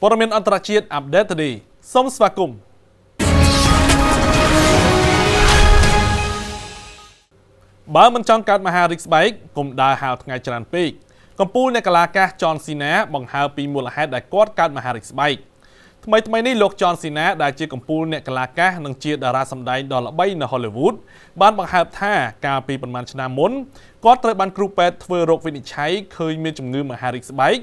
ព័ត៌មានអន្តរជាតិអាប់ដេត Today សូមស្វាគមន៍បើមិនចង់កើតមហារីកស្បែកកុំដើរហាលថ្ងៃច្រើនពេកកំពូលអ្នកកលាកាសចនស៊ីណាបង្ហើបពីមូលហេតុដែលគាត់កើតមហារីកស្បែកថ្មីៗនេះលោកចនស៊ីណាដែលជាកំពូលអ្នកកលាកាសនិងជាតារាសម្ដែងដ៏ល្បីនៅ Hollywood បានបង្ហើបថាកាលពីប្រមាណឆ្នាំមុនគាត់ត្រូវបានគ្រូពេទ្យធ្វើរោគវិនិច្ឆ័យឃើញមានជំងឺមហារីកស្បែក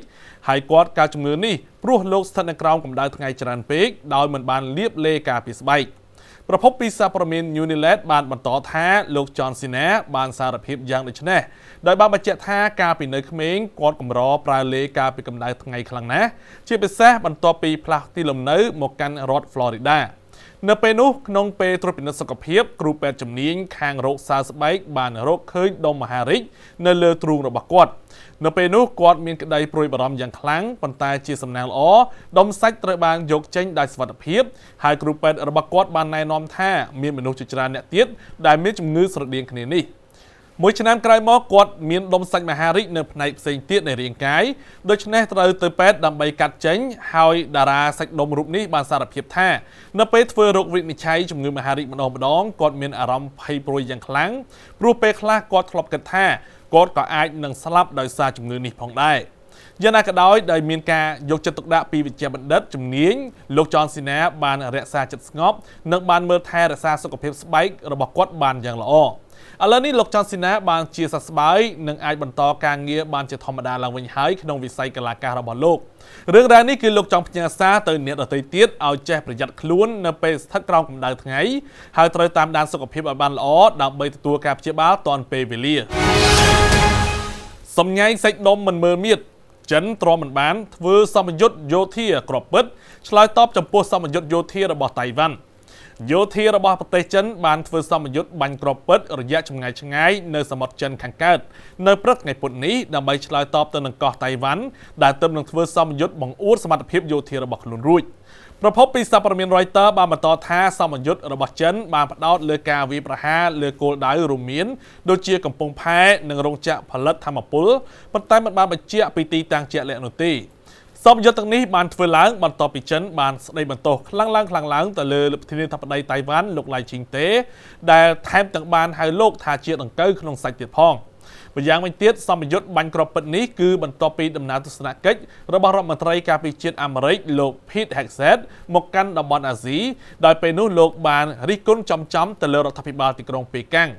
ហើយគាត់កើតជំងឺនេះព្រោះលោកស្ថិតនៅក្រោមកម្ដៅថ្ងៃច្រើនពេកដោយមិនបានលាបឡេការពារស្បែកប្រភពពីសារព័ត៌មាន Unilet បានបន្តថាលោកចនស៊ីណាបានសារភាពយ៉ាងដូចនេះដោយបានបញ្ជាក់ថាកាលពីនៅក្មេងគាត់កម្រប្រើលេការពីកម្ដៅថ្ងៃខ្លាំងណាស់ជាពិសេសបន្ទាប់ពីផ្លាស់ទីលំនៅមកកាន់រដ្ឋ Florida នៅពេលនោះក្នុងពេលត្រួតពិនិត្យសុខភាពគ្រូពេទ្យជំនាញខាងរោគសើស្បែកបានរកឃើញដុំមហារីកនៅលើទ្រូងរបស់គាត់នៅពេលនោះគាត់មានក្តីព្រួយបារម្ភយ៉ាងខ្លាំងប៉ុន្តែជាសំណាងល្អដុំសាច់ត្រូវបានយកចេញដោយសុវត្ថិភាពហើយគ្រូពេទ្យរបស់គាត់បានណែនាំថាមានមនុស្សជាច្រើនអ្នកទៀតដែលមានជំងឺស្រដៀងគ្នានេះមួយឆ្នាំក្រោយមកគាត់មានដុំសាច់មហារីកនៅផ្នែកផ្សេងទៀតនៃរាងកាយដូច្នេះត្រូវទៅពេទ្យដើម្បីកាត់ចេញហើយតារាសាច់ដុំរូបនេះបានសារភាពថានៅពេលធ្វើរោគវិនិច្ឆ័យជំងឺមហារីកម្ដងគាត់មានអារម្មណ៍ភ័យព្រួយយ៉ាងខ្លាំងព្រោះពេលខ្លះគាត់ធ្លាប់គិតថាគាត់ក៏អាចនឹងស្លាប់ដោយសារជំងឺនេះផងដែរយ៉ាងណាក៏ដោយដោយមានការយកចិត្តទុកដាក់ពីវិជ្ជបណ្ឌិតជំនាញលោកចនស៊ីណាបានរក្សាចិត្តស្ងប់និងបានមើលថែរក្សាសុខភាពស្បែករបស់គាត់បានយ៉ាងល្អឥឡូវនេះលោកចនស៊ីណាបានជាសះស្បើយនិងអាចបន្តការងារបានជាធម្មតាឡើងវិញហើយក្នុងវិស័យកីឡាកររបស់លោករឿងរ៉ាវនេះគឺលោកចង់ផ្ញើសារទៅអ្នកដទៃទៀតឲ្យចេះប្រយ័ត្នខ្លួននៅពេលស្ថិតក្រោមកម្ដៅថ្ងៃហើយត្រូវតាមដានសុខភាពឲ្យបានល្អដើម្បីទទួលការព្យាបាលទាន់ពេលវេលាសំញែងសាច់ដុំមិនមើលមៀតចិនទ្រាំមិនបានធ្វើសមយុទ្ធយោធាក្របពិតឆ្លើយតបចំពោះសមយុទ្ធយោធារបស់តៃវ៉ាន់យោធារបស់ប្រទេសចិនបានធ្វើសមយុទ្ធបាញ់គ្រាប់ពិតរយៈចម្ងាយឆ្ងាយនៅសមុទ្រចិនខាងកើតនៅព្រឹកថ្ងៃពុធនេះដើម្បីឆ្លើយតបទៅនឹងកោះតៃវ៉ាន់ដែលទើបនឹងធ្វើសមយុទ្ធបង្អួតសមត្ថភាពយោធារបស់ខ្លួនរួចប្រភពពីសារព័ត៌មាន Reuters បានបន្តថាសមយុទ្ធរបស់ចិនបានផ្ដោតលើការវាយប្រហារលើគោលដៅរួមមានដូចជាកំពង់ផែនិងរោងចក្រផលិតថាមពលប៉ុន្តែមិនបានបញ្ជាក់ពីទីតាំងជាក់លាក់នោះទេសមយុទ្ធទាំងនេះបានធ្វើឡើងបន្ទាប់ពីចិនបានស្ដីបន្ទោសខ្លាំងឡើងទៅលើប្រធានាធិបតីតៃវ៉ាន់លោកឡៃជីងតេដែលថែមទាំងបានហៅលោកថាជាដង្កូវក្នុងសាច់ទៀតផងម្យ៉ាងវិញទៀតសមយុទ្ធបាញ់គ្រាប់ពិតនេះគឺបន្ទាប់ពីដំណើរទស្សនកិច្ចរបស់រដ្ឋមន្ត្រីការពារជាតិអាមេរិកលោក Pete Hegseth មកកាន់តំបន់អាស៊ីដោយពេលនោះលោកបានរិះគន់ចំៗទៅលើរដ្ឋាភិបាលទីក្រុងប៉េកាំង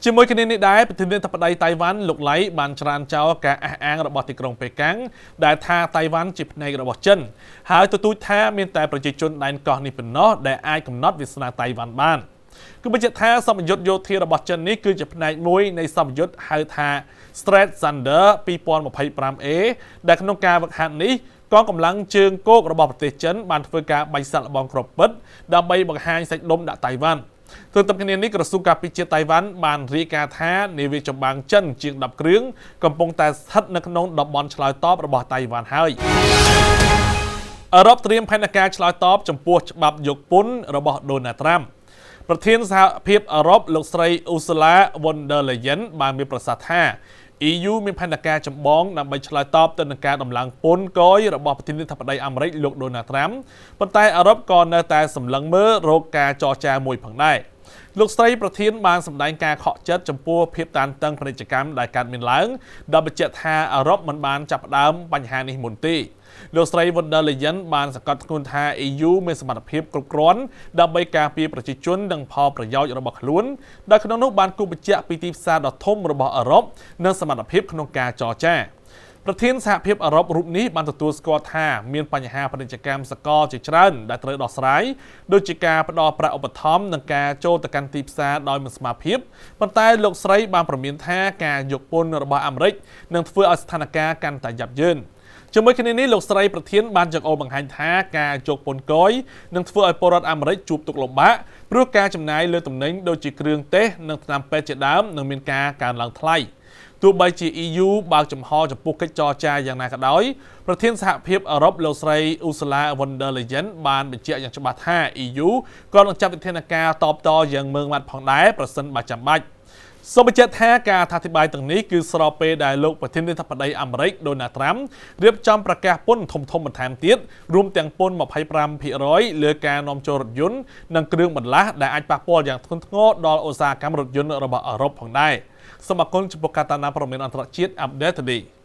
ជាមួយគ្នានេះដែរប្រធានាធិបតីតៃវ៉ាន់លោកឡៃបានច្រានចោលការអះអាងរបស់ទីក្រុងប៉េកាំងដែលថាតៃវ៉ាន់ជាផ្នែករបស់ចិនហើយទទូចថាមានតែប្រជាជនដែនកោះនេះប៉ុណ្ណោះដែលអាចកំណត់វាសនាតៃវ៉ាន់បានគឺបញ្ជាក់ថាសមយុទ្ធយោធារបស់ចិននេះគឺជាផ្នែកមួយនៃសមយុទ្ធហៅថា Strait Thunder 2025A ដែលក្នុងការវឹកហាត់នេះកងកម្លាំងជើងគោករបស់ប្រទេសចិនបានធ្វើការបាញ់សាកល្បងគ្រាប់ពិតដើម្បីបង្ហាញសាច់ដុំដាក់តៃវ៉ាន់ទន្ទឹមគ្នានេះក្រសួងការពារជាតិតៃវ៉ាន់បានរាយការណ៍ថានាវាចម្បាំងចិនជាង10គ្រឿងកំពុងតែស្ថិតនៅក្នុងតំបន់ឆ្លើយតបរបស់តៃវ៉ាន់ហើយអឺរ៉ុបត្រៀមផែនការឆ្លើយតបចំពោះច្បាប់យកពន្ធរបស់ដូណាល់ត្រាំប្រធានសហភាពអឺរ៉ុបលោកស្រី Ursula von der Leyen បានមានប្រសាសន៍ថា EU មានផែនការចម្បងដើម្បីឆ្លើយតបទៅនឹងការដំឡើងពន្ធគយរបស់ប្រធានាធិបតីអាមេរិកលោកដូណាល់ត្រាំប៉ុន្តែអឺរ៉ុបក៏នៅតែសម្លឹងមើលរកការចរចាមួយផងដែរលោកស្រីប្រធានបានសម្ដែងការខកចិត្តចំពោះភាពតានតឹងពាណិជ្ជកម្មដែលកើតមានឡើងដោយបញ្ជាក់ថាអឺរ៉ុបមិនបានចាប់ផ្ដើមបញ្ហានេះមុនទេលោកស្រី von der Leyen បានសង្កត់ធ្ងន់ថា EU មានសមត្ថភាពគ្រប់គ្រាន់ដើម្បីការពារប្រជាជននិងផលប្រយោជន៍របស់ខ្លួនដោយក្នុងនោះបានគូសបញ្ជាក់ពីទីផ្សារដ៏ធំរបស់អឺរ៉ុបនិងសមត្ថភាពក្នុងការចរចាប្រធានសហភាពអឺរ៉ុបរូបនេះបានទទួលស្គាល់ថាមានបញ្ហាពាណិជ្ជកម្មសកលជាច្រើនដែលត្រូវដោះស្រាយដូចជាការផ្ដល់ប្រាក់ឧបត្ថម្ភនិងការចូលទៅកាន់ទីផ្សារដោយមិនស្មារតីប៉ុន្តែលោកស្រីបានព្រមានថាការយកពន្ធរបស់អាមេរិកនឹងធ្វើឲ្យស្ថានភាពកាន់តែយ៉ាប់យ៉ឺនជាមួយគ្នានេះលោកស្រីប្រធានបានចង្អុលបង្ហាញថាការយកពន្ធគយនឹងធ្វើឲ្យពលរដ្ឋអាមេរិកជួបទុក្ខលំបាកព្រោះការចំណាយលើទំនិញដូចជាគ្រឿងទេសនិងថ្នាំពេទ្យជាដើមនឹងមានការកើនឡើងថ្លៃទោះបីជា EU បើកចំហចំពោះកិច្ចចរចាយ៉ាងណាក៏ដោយប្រធានសហភាពអឺរ៉ុបលោកស្រី Ursula von der Leyen បានបញ្ជាក់យ៉ាងច្បាស់ថា EU ក៏នឹងចាត់វិធានការតបតយ៉ាងម៉ឺងម៉ាត់ផងដែរប្រសិនបើចាំបាច់ សូមបញ្ជាក់ថាការអធិប្បាយទាំងនេះគឺស្របពេលដែលលោកប្រធានាធិបតីអាមេរិកដូណាល់ត្រាំរៀបចំប្រកាសពន្ធធំៗបន្ថែមទៀតរួមទាំងពន្ធ25%លើការនាំចូលរថយន្តនិងគ្រឿងបន្លាស់ដែលអាចប៉ះពាល់យ៉ាងធ្ងន់ធ្ងរដល់ឧស្សាហកម្មរថយន្តរបស់អឺរ៉ុបផងដែរសូមអរគុណចំពោះការតាមដានព័ត៌មានអន្តរជាតិ Update Today។